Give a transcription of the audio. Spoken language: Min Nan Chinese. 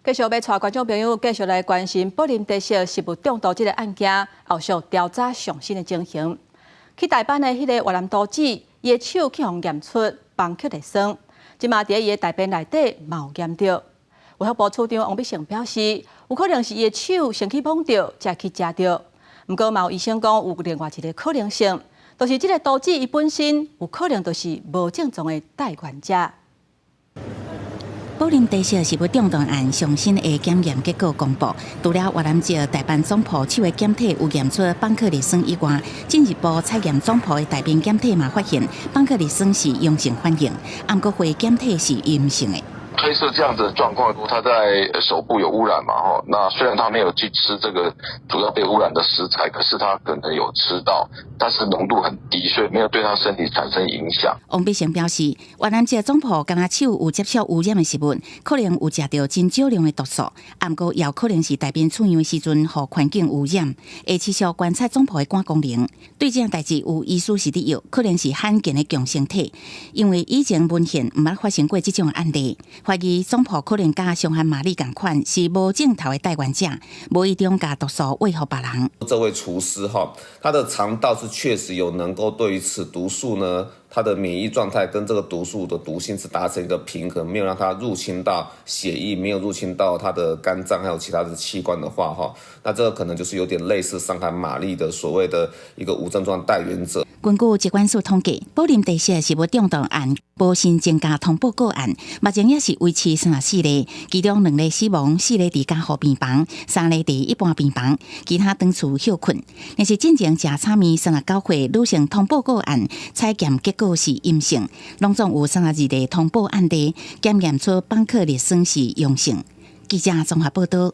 繼續欲帶觀眾朋友繼續來關心寶琳茶色食物中毒這個案件，後續調查上新的情形。去大阪的彼個越南刀子，伊的手去予驗出邦克利酸，這馬佇伊的大便內底嘛有驗著。衛福部處長王必勝表示，有可能是伊的手先去摸著，才去食著。毋過嘛有醫生講有另外一個可能性，就是這個刀子伊本身有可能就是無症狀的帶原者。寶琳茶色食物中毒案上新的檢驗結果公布，除了越南籍大阪總鋪手的檢體有驗出邦克利酸以外，進一步採驗總鋪的大便檢體嘛發現邦克利酸是陽性反應，毋過血檢體是陰性的。推測這樣子的狀況，他在手部有污染嘛？吼，那雖然他沒有去吃這個主要被污染的食材，可是他可能有吃到，但是濃度很低，所以沒有對他身體產生影響。王必勝表示，越南籍總鋪敢若手有接觸污染的食物，可能有食著真少量的毒素，毋過也有可能是大便出樣的時陣，予環境污染。會持續觀察總鋪的肝功能。對這項代誌有醫師是佇藥，可能是罕見的共生體，因為以前文獻毋捌發生過這種案例。懷疑總鋪可能佮傷寒瑪麗仝款，是無症頭的帶原者，無意中共毒素餵予別人。這位廚師哈，他的腸道是確實有能夠對於此毒素呢，他的免疫狀態跟這個毒素的毒性是達成一個平衡，沒有讓它入侵到血液，沒有入侵到他的肝臟還有其他的器官的話，哈，那這個可能就是有點類似傷寒瑪麗的所謂的一個無症狀帶原者。根據疾管署統計，寶琳茶色食物中毒案無新增加通報個案，目前也是維持34例，其中兩例死亡，四例佇加護病房，三例佇一般病房，其他轉厝歇睏。但是進前食炒麵39歲女性通報個案，採檢結果是陰性，攏總有32例通報案例檢驗出邦克利酸是陽性。記者綜合報道。